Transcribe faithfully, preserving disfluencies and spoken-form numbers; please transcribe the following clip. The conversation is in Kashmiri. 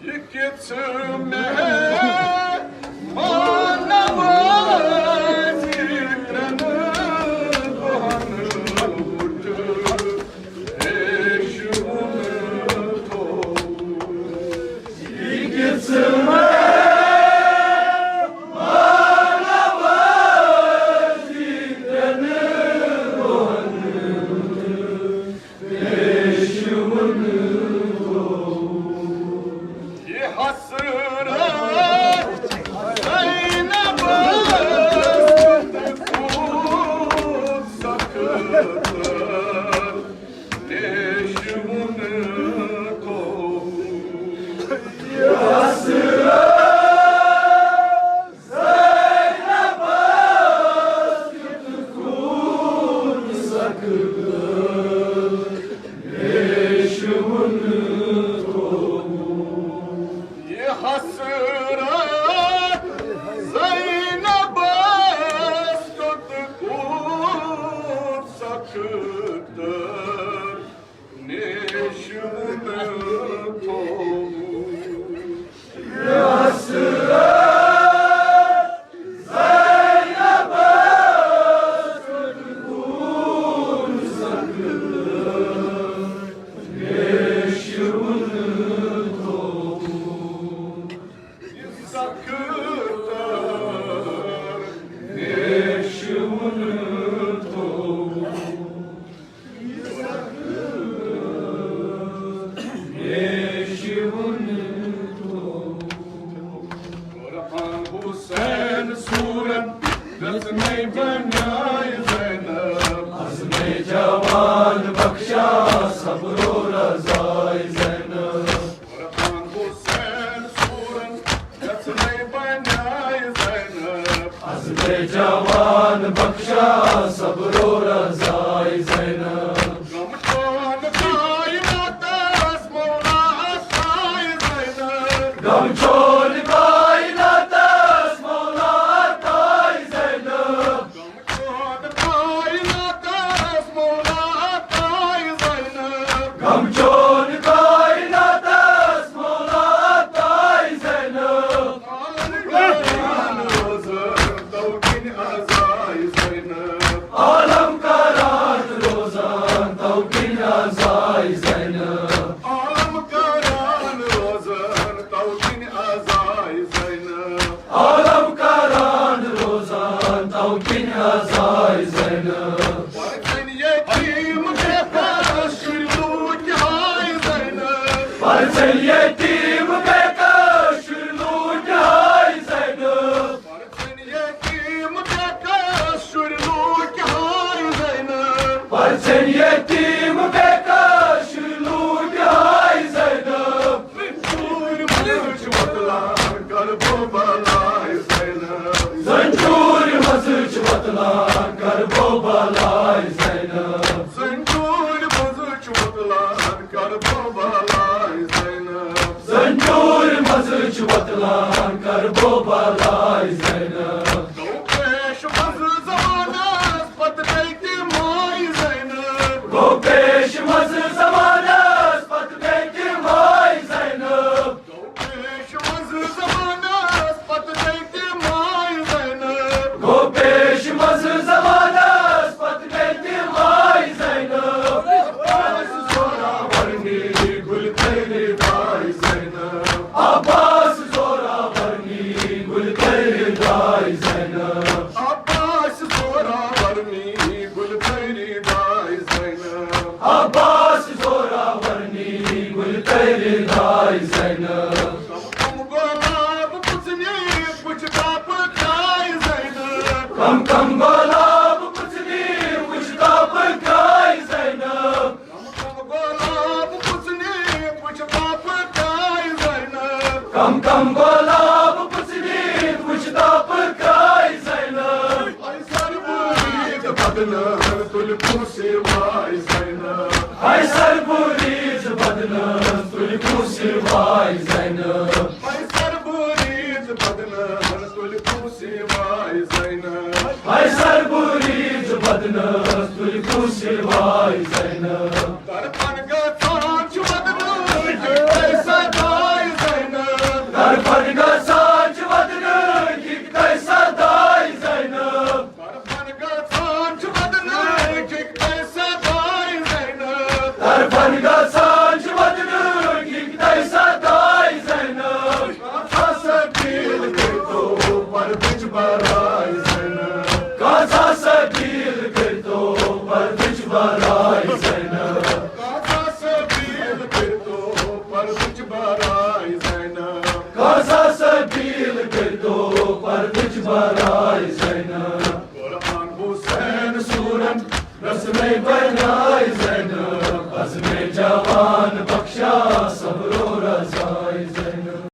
یہِ کِژھ مہمانوٲزی ترٛٮ۪ن دۄہن لوٚٹ ریشوُن تھوٚو۔ یہِ کِژھ مہمانوٲزی ترٛٮ۪ن دۄہن یہِ حسرت زینبس کیُتھ کھوٗژ سخت ریشوُن تھوٚو۔ یہِ حسرت زینبس کیُتھ کھوٗژ سخت ریشوُن تھوٚو۔ یہِ حسرت زینبس کیُتھ کھوٗژ سخت ریشوُن تھوٚو۔ یہِ حسرت زینبس کیُتھ کھوٗژ سخت ریشوُن تھوٚو۔ یہِ سخت ریشوُن تھوٚو۔ قرآن حسین سورن دِژ مےٚ بنیاے زینب۔ از مےٚ جوان بخشا صبر و رضاے زینب۔ قرآن حسین سورن دِژ مےٚ بنیاے زینب۔ از مےٚ جوان بخشا صبر و رضاے زینب۔ غم چون کائناتس مولا عطائے زینب۔ غم چون کائناتس مولا عطائے زینب۔ غم چون کائناتس مولا عطائے زینب۔ غم چون کائناتس مولا عطائے زینب۔ عالم کائنات روزن تو کِنۍ عزائے زینب۔ عالم کائنات روزن تو کِنۍ عزائے زینب۔ عالم کائنات روزن تو کِنۍ عزائے زینب۔ عالم کائنات روزن تو کِنۍ عزائے زینب۔ پرژھن یتیم بے کس شُرۍ لوٗکۍ ہاے زینب۔ پرژھن یتیم بے کس شُرۍ لوٗکۍ ہاے زینب۔ پرژھن یتیم بے کس شُرۍ لوٗکۍ ہاے زینب۔ پرژھن یتیم بے کس شُرۍ لوٗکۍ ہاے زینب۔ زَنجوٗرِ منٛز چھِ وۄتلان کربو بلایہِ زینب۔ زَنجوٗرِ منٛز چھِ وۄتلان کربو بلایہِ زینب۔ زَنجوٗرِ منٛز چھِ وۄتلان کربو بلایہِ زینب۔ زَنجوٗرِ منٛز چھِ وۄتلان کربو بلایہِ زینب۔ گوٚو پیش منٛز زمانس پتہٕ گٔے تہِ ماے زینب۔ گوٚو پیش منٛز زمانس پتہٕ گٔے تہِ ماے زینب۔ گوٚو پیش منٛز زمانس پتہٕ گٔے تہِ ماے زینب۔ گوٚو پیش منٛز زمانس پتہٕ گٔے تہِ ماے زینب۔ عباس زوراورنی گُلۍ تٔرِ داے زینب۔ عباس زوراورنی گُلۍ تٔرِ داے زینب۔ عباس زوراورنی گُلۍ تٔرِ داے زینب۔ عباس زوراورنی گُلۍ تٔرِ داے زینب۔ کم کم گۄلاب پُژنہِ وٕچھ تاپہٕ کھاے زینب۔ کم کم گۄلاب پُژنہِ وٕچھ تاپہٕ کھاے زینب۔ کم کم گۄلاب پُژنہِ وٕچھ تاپہٕ کھاے زینب۔ کم کم گۄلاب پُژنہِ وٕچھ تاپہٕ کھاے زینب۔ آے سر بُرید بدنن تُلۍ پونٛسہٕ واے زینب۔ آے سر بُرید بدنن تُلۍ پونٛسہٕ واے زینب۔ آے سر بُرید بدنن تُلۍ پونٛسہٕ واے زینب۔ آے سر بُرید بدنن تُلۍ پونٛسہٕ واے زینب۔ ترپن گژھان کاسا سبیل کٔرتو پردٕچ برٲے زینب۔ کاسا سبیل کٔرتو پردٕچ برٲے زینب۔ کاسا سبیل کٔرتو پردٕچ برٲے زینب۔ قرآن حسین سورن رسمے بناے